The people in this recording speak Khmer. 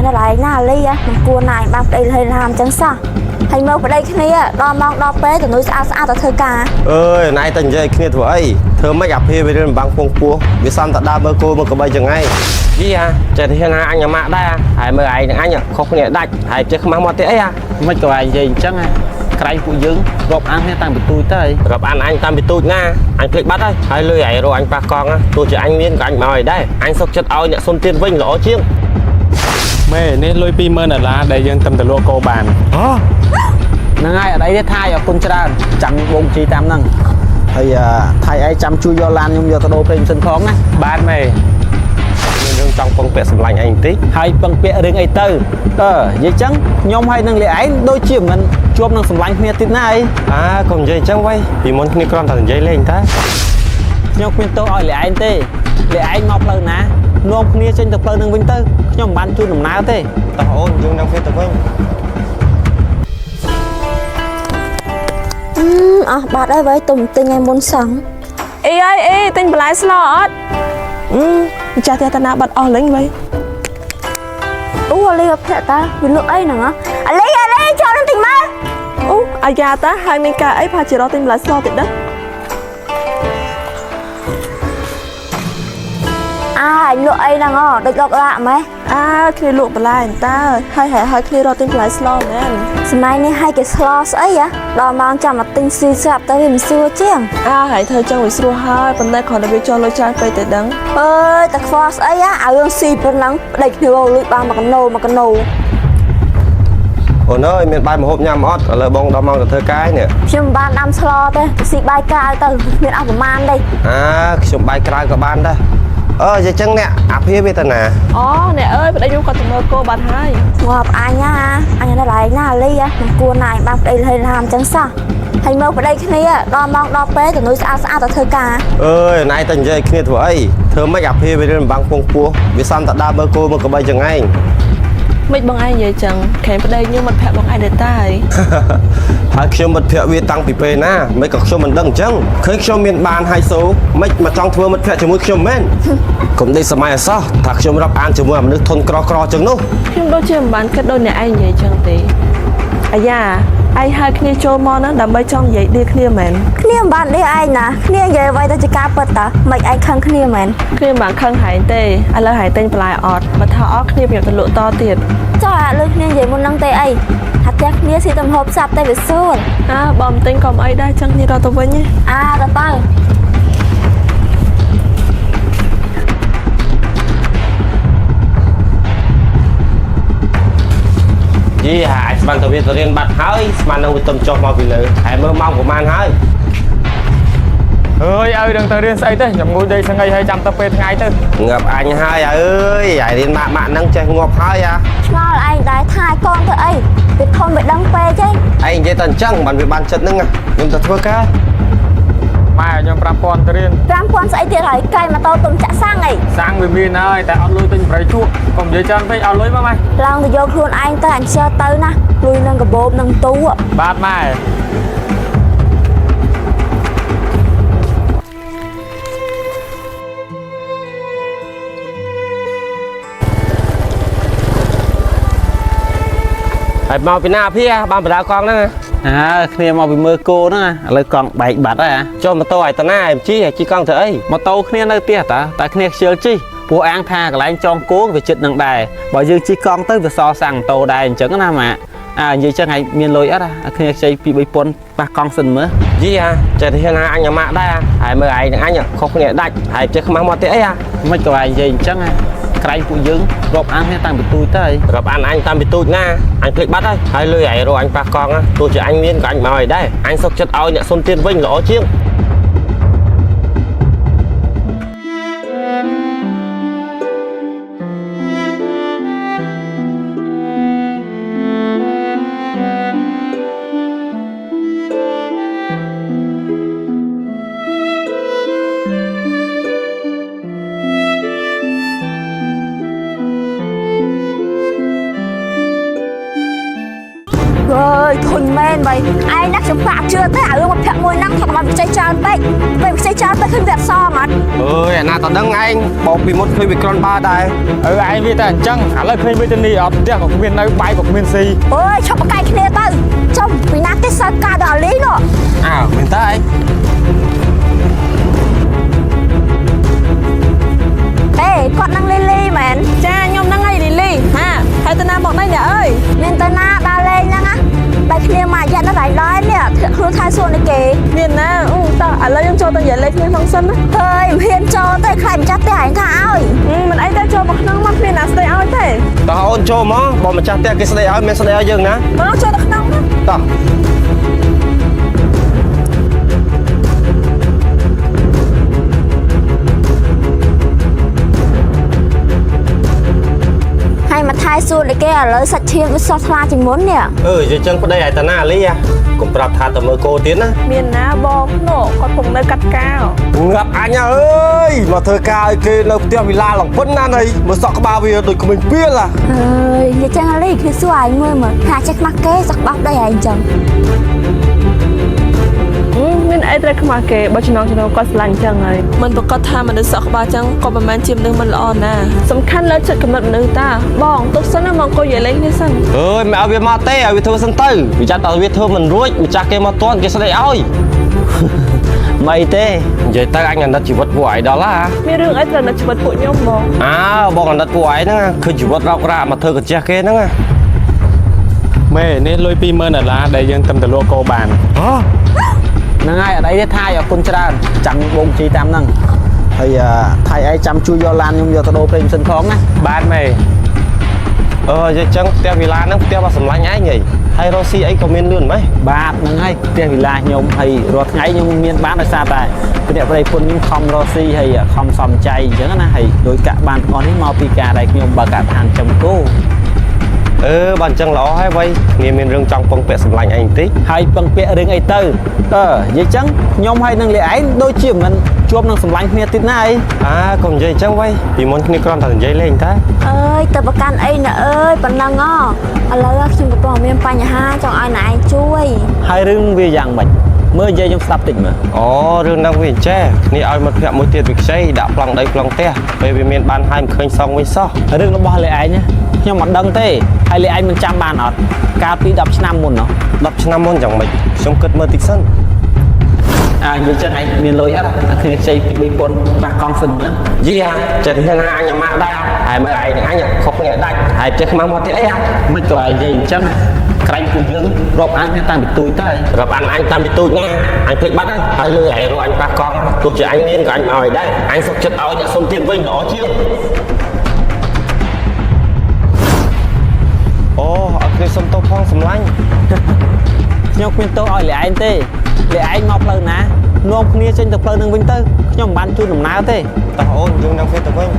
ញនៅឯងណាអាលីមិនគួរណាឯងបានប្តីលហេលហាមអញ្ចឹងសោះហើយមើលប្តីគ្នាដល់ម៉ោងដល់ពេលទៅនុយស្អាតស្អាតទៅធ្វើការ អើយណៃតែនិយាយគ្នាធ្វើអីធ្វើម៉េចអាភាវារៀនបាំងពងពោះវាសំតដើរមើលគោមើលក្បីចឹងឯងយីអាចេះហ៊ានអញអាម៉ាក់ដែរហើយមើលឯងនឹងអញខុសគ្នាដាច់ហើយចេះខ្មាស់មកទៀតអីអា មិនក៏ឯងនិយាយអញ្ចឹងក្រែងពួកយើងរាប់អានគ្នាតាំងពីទូចទៅ រាប់អានអញតាំងពីទូចណាអញភ្លេចបាត់ហើយហើយលុយឯងរកអញប៉ះកង់ទោះជាអញមានក៏អញមកឲ្យដែរអញសុខចិត្តឲ្យអ្នកសុនទៀនវិញល្អជាង មេនេះលុយ20000ដុល្លារដែលយើងទំទៅលក់គោបាន ហ៎ ហ្នឹងហើយអត់អីទេថៃអរគុណច្រើនចាំបងជីតាមហ្នឹងហើយថៃឯងចាំជួយយកឡានខ្ញុំយកទៅដូរប្រេងសិនផងណា បាទមេ មានរឿងចង់ពឹងពាក់សម្លាញ់ឯងបន្តិច ហើយពឹងពាក់រឿងអីទៅអឺនិយាយចឹងខ្ញុំហើយនឹងលាឯងដូចជាមិនជាប់នឹងសម្លាញ់គ្នាទៀតណាអី អើកុំនិយាយអញ្ចឹងវ៉ៃពីមុនគ្នាគ្រាន់តែនិយាយលេងតា ខ្ញុំគ្មានទោសឲ្យលាឯងទេលាឯងមកផ្លូវណានាំគ្នាចេញទៅផ្លូវនឹងវិញទៅខ្ញុំមិនបានជូនដំណើរទេ តោះអូនយើងនឹងគ្នាទៅវិញ អស់បាត់ហើយវ៉ៃទុំទិញឲ្យមុនសង អីអើយអីទិញបន្លែស្លអត់អឺម្ចាស់ផ្ទះតាណាបាត់អស់លេងវ៉ៃ អូអាលីភ័ក្រតាវាលក់អីហ្នឹងអាលីអាលីចូលនឹងទិញមក អូអាយ៉ាតាហើយមានការអីផាជារកទិញបន្លែស្លទៀតដឹង អាអញលក់អីហ្នឹងហ៎ដូចលក់ឡាក់ម៉េះ អើគ្នាលក់បន្លែអន្តើហើយហើយហើយគ្នារកទិញបន្លែស្លមែន សម័យនេះឲ្យគេស្លស្អីហ៎ដល់ម៉ោងចាំមកទិញស៊ីស្រាប់ទៅវាមិនស្រួលជាង អើហើយធ្វើចឹងវាស្រួលហើយប៉ុន្តែគ្រាន់តែវាចោលលុយច្រើនពេកទៅដឹង អើយតែខ្វល់ស្អីហ៎ឲ្យរឿងស៊ីប៉ុណ្ណឹងប្តីគ្នាលួចបានមកកណោមកកណោ អូនអើយមានបាយម្ហូបញ៉ាំអត់ឥឡូវបងដល់ម៉ោងទៅធ្វើការនេះ ខ្ញុំមិនបានដាំស្លទេស៊ីបាយក្រៅទៅមានអស់ប្រមាណទេ អើខ្ញុំបាយក្រៅក៏បានដែរអឺនិយាយចឹងអ្នកអាភាវាទៅណា អូអ្នកអើយប្តីខ្ញុំគាត់ទៅមើលគោបាត់ហើយ ងាប់អញណាអញនៅឯងណាអាលីមិនគួរណាឯងបានប្តីលហេលហាមអញ្ចឹងសោះហើយមើលប្តីគ្នាដល់ម៉ោងដល់ពេលទៅនុយស្អាតស្អាតទៅធ្វើការ អើយណៃតែនិយាយគ្នាធ្វើអីធ្វើម៉េចអាភាវារៀនបាំងពងពោះវាសំតដើរមើលគោមើលក្បីចឹងឯង មិនបងឯងនិយាយចឹងខែប្តីខ្ញុំមិនភ័ក្របងឯងដែរតាហើយ ហើយខ្ញុំមិត្តភក្តិវាតាំងពីពេលណាមិនក៏ខ្ញុំមិនដឹងអញ្ចឹងឃើញខ្ញុំមានបានហៃសូមិនមកចង់ធ្វើមិត្តភក្តិជាមួយខ្ញុំមែនកុំដេកសម័យអសោះថាខ្ញុំរាប់អានជាមួយមនុស្សធន់ក្រក្រចឹងនោះ ខ្ញុំដូចជាមិនបានគិតដូចអ្នកឯងនិយាយចឹងទេអាយ៉ាឯងហៅគ្នាចូលមកហ្នឹងដើម្បីចង់និយាយដៀលគ្នាមែន គ្នាមិនបានដេកឯងណាគ្នានិយាយអ្វីទៅជាការពិតតាមិនឯងខឹងគ្នាមែន គ្នាមិនបានខឹងហែងទេឥឡូវហែងទិញបន្លែអត់បើថាអត់គ្នាប្រញាប់ទៅលក់តទៀត ចុះអាលើគ្នានិយាយមុនហ្នឹងទេអីថាផ្ទះគ្នាស៊ីតែម្ហូបសាប់តែវាស្រួល អើបើមិនទិញក៏មិនអីដែរចឹងគ្នារត់ទៅវិញទេ អាទៅទៅ យីហាអាចស្មានទៅវាទៅរៀនបាត់ហើយស្មាននឹងវាទំចុះមកពីលើហើយមើលម៉ោងប្រហែលហើយ អើយឲ្យដឹងទៅរៀនស្អីទេខ្ញុំងួយដេកស្ងីហើយចាំទៅពេលថ្ងៃទៅ ងាប់អញហើយអើយហើយរៀនម៉ាក់ម៉ាក់ហ្នឹងចេះងាប់ហើយអា ឆ្ងល់ឯងដែរថាឲ្យកូនធ្វើអីវាធំវាដឹងពេកឯង ឯងនិយាយតែអញ្ចឹងបានវាបានចិត្តហ្នឹងខ្ញុំទៅធ្វើការ ម៉ែខ្ញុំ5000ទៅរៀន 5000ស្អីទៀតហើយកែម៉ូតូទុំចាក់សាំងអី សាំងវាមានហើយតែអត់លុយទិញប្រៃជក់កុំនិយាយច្រើនពេកអត់លុយមកម៉ែ ឡើងទៅយកខ្លួនឯងទៅអញជឿទៅណាលុយនឹងកាបូបនឹងទូ បាទម៉ែ ហើយមកពីណាអាភាបានបដាកង់ហ្នឹង អើគ្នាមកពីមើលគោហ្នឹងឥឡូវកង់បែកបាត់ហើយ ចុះម៉ូតូឲ្យតាណាឯងជិះជិះកង់ធ្វើអី ម៉ូតូគ្នានៅផ្ទះតាតែគ្នាខ្ជិលជិះព្រោះអាងថាកន្លែងចងគោវាចិត្តនឹងដែរបើយើងជិះកង់ទៅវាសល់សាំងម៉ូតូដែរអញ្ចឹងណាម៉ាក់អើនិយាយចឹងឯងមានលុយអត់អាគ្នាខ្ចី2 3000ប៉ះកង់សិនមើល យីអាចេះហ៊ានអញអាម៉ាក់ដែរហើយមើលឯងនឹងអញខុសគ្នាដាច់ហើយចេះខ្មាស់មកទៀតអីអា មិនក៏ឯងនិយាយអញ្ចឹងក្រែងពួកយើងរាប់អានគ្នាតាំងពីទូចទៅ រាប់អានអញតាំងពីទូចណាអញភ្លេចបាត់ហើយហើយលុយឯងរកអញប៉ះកង់ទោះជាអញមានក៏អញមកឲ្យដែរអញសុខចិត្តឲ្យអ្នកសុនទៀនវិញល្អជាង អើយធុញ មែនបើឯងណាខ្ញុំបាក់ជឿទេអារឿងមិត្តភក្តិមួយហ្នឹងថាកុំឲ្យខ្ចីច្រើនពេកពេលខ្ចីច្រើនពេកឃើញវាអត់សមអត់ អើយអាណាតដឹងឯងបោកពីមុនឃើញវាក្រន់បាដែរ អឺឯងវាតែអញ្ចឹងឥឡូវឃើញវេទនីអត់ផ្ទះក៏គ្មាននៅបាយក៏គ្មានស៊ី អើយឈប់ប្រកែកគ្នាទៅចុំពីណាគេសើការដល់អាលីនោះ អើមែនតើឯង អេគាត់នឹងលីលីមែន ចាខ្ញុំហ្នឹងហើយលីលីហាហើយទៅណាមកណីអ្នកអើយ មានទៅណាដើរលេងហ្នឹងណាបែកគ្នាមករយៈហ្នឹងឯងដល់នេះធ្លាក់ខ្លួនថែសួននេះគេ មានណាអូតោះឥឡូវយើងចូលទៅនិយាយលេងគ្នាក្នុងសិនណា ហើយមិនហ៊ានចូលទេខ្លាចម្ចាស់ផ្ទះឯងថាឲ្យ មិនអីទេចូលមកក្នុងមកគ្មានណាស្ដីឲ្យទេ តោះអូនចូលមកបើម្ចាស់ផ្ទះគេស្ដីឲ្យមានស្ដីឲ្យយើងណា មកចូលទៅក្នុងណា តោះ ហើយមកថែសួននេះគេឥឡូវសាច់ឈាមវាសោះថ្លាជាងមុននេះ អឺនិយាយចឹងប្តីឯតាណាលីកុំប្រាប់ថាទៅមើលគោទៀតណា មានណាបងនោះគាត់ពងនៅកាត់កៅ ងាប់អញអើយមកធ្វើការឲ្យគេនៅផ្ទះវិឡាឡងប៉ុណ្ណាណីមើលសក់ក្បាលវាដូចក្មេងពីល អើយនិយាយចឹងអាលីគឺសួរឯងមើលមើលថាចេះខ្មាស់គេសក់បោះដីឯងចឹង មានអីត្រូវខ្មាស់គេបើចំណងចំណងគាត់ស្រឡាញ់ចឹងហើយមិនប្រកាសថាមនុស្សសក់ក្បាលចឹងក៏មិនមែនជាមនុស្សមិនល្អណាសំខាន់លើចិត្តកំណត់មនុស្សតាបងទុកសិនណាមកអង្គុយនិយាយលេងគ្នាសិន អើយមិនឲ្យវាមកទេឲ្យវាធ្វើសិនទៅវាចាត់ដល់វាធ្វើមិនរួចម្ចាស់គេមកតន់គេស្ដីឲ្យ មិនអីទេ និយាយទៅអញអាណិតជីវិតពួកឯងដល់ហ่า មានរឿងអីត្រូវនៅជីវិតពួកខ្ញុំបង អើបងអាណិតពួកឯងហ្នឹងឃើញជីវិតរោគរាមកធ្វើកាជះគេហ្នឹង មេនេះលុយ20000ដុល្លារដែលយើងទំទៅលក់គោបាន ហ៎ ហ្នឹងហើយអត់អីទេថៃអរគុណច្រើនចាំបងជីតាមហ្នឹងហើយថៃឯងចាំជួយយកឡានខ្ញុំយកទៅដូរប្រេងម៉ាស៊ីនផងណា បានមេ អឺនិយាយចឹងផ្ទះវិឡាហ្នឹងផ្ទះរបស់សម្លាញ់ឯងហីហើយរកស៊ីអីក៏មានលឿនម៉េះ បាទហ្នឹងហើយផ្ទះវិឡាខ្ញុំហើយរាល់ថ្ងៃខ្ញុំមានបានដោយសារតែព្រះប្តីពុនខ្ញុំខំរកស៊ីហើយខំសំចៃអញ្ចឹងណាហើយដោយកាក់បានទាំងអស់នេះមកពីការដែលខ្ញុំបើកកាដ្ឋានចំគោ អឺបើអញ្ចឹងល្អហើយវៃគ្នាមានរឿងចង់ពឹងពាក់សម្លាញ់ឯងបន្តិច ហើយពឹងពាក់រឿងអីទៅអឺនិយាយចឹងខ្ញុំហើយនឹងលីឯងដូចជាមិនជួបនឹងសម្លាញ់គ្នាទៀតណាអី អើកុំនិយាយអញ្ចឹងវៃពីមុនគ្នាគ្រាន់តែនិយាយលេងតា អើយទៅប្រកាន់អីណាអើយប៉ុណ្ណឹងអឥឡូវខ្ញុំកំពុងមានបញ្ហាចង់ឲ្យណែឯងជួយ ហើយរឿងវាយ៉ាងម៉េចមើលនិយាយខ្ញុំស្ដាប់តិចមើល អូរឿងហ្នឹងវាអញ្ចេះគ្នាឲ្យមិត្តភក្តិមួយទៀតវាខ្ចីដាក់ប្លង់ដីប្លង់ផ្ទះពេលវាមានបានហើយមិនឃើញសងវិញសោះ រឿងរបស់លីឯងណាខ្ញុំមិនដឹងទេហើយលីឯងមិនចាំបានអត់កាលពី10ឆ្នាំមុនណោះ 10ឆ្នាំមុនយ៉ាងម៉េចខ្ញុំគិតមើលតិចសិន អានិយាយចឹងឯងមានលុយអត់អាគ្នាខ្ចី3000បាក់កង់សិនហ្នឹង យីហាចេះណាអញអាម៉ាក់ដែរហើយមើលឯងនឹងអញខុសគ្នាដាច់ហើយចេះខ្មាស់មកទៀតអីហា មិនក៏ឯងនិយាយអញ្ចឹងក្រែងពួកយើងរាប់អានគ្នាតាំងពីទូចទៅ រាប់អានអញតាមពីទូចណាអញភ្លេចបាត់ហើយហើយលើឯងរកអញប៉ះកង់ទោះជាអញមានក៏អញមកឲ្យដែរអញសុខចិត្តឲ្យអ្នកសុំទៀតវិញល្អជាងអូអត់គ្នាសុំទោសផងសម្លាញ់ ខ្ញុំគ្មានទោសឲ្យលីឯងទេលីឯងមកផ្លូវណានាំគ្នាចេញទៅផ្លូវនឹងវិញទៅខ្ញុំមិនបានជូនដំណើរទេ តោះអូនយើងនឹងគ្នាទៅវិញ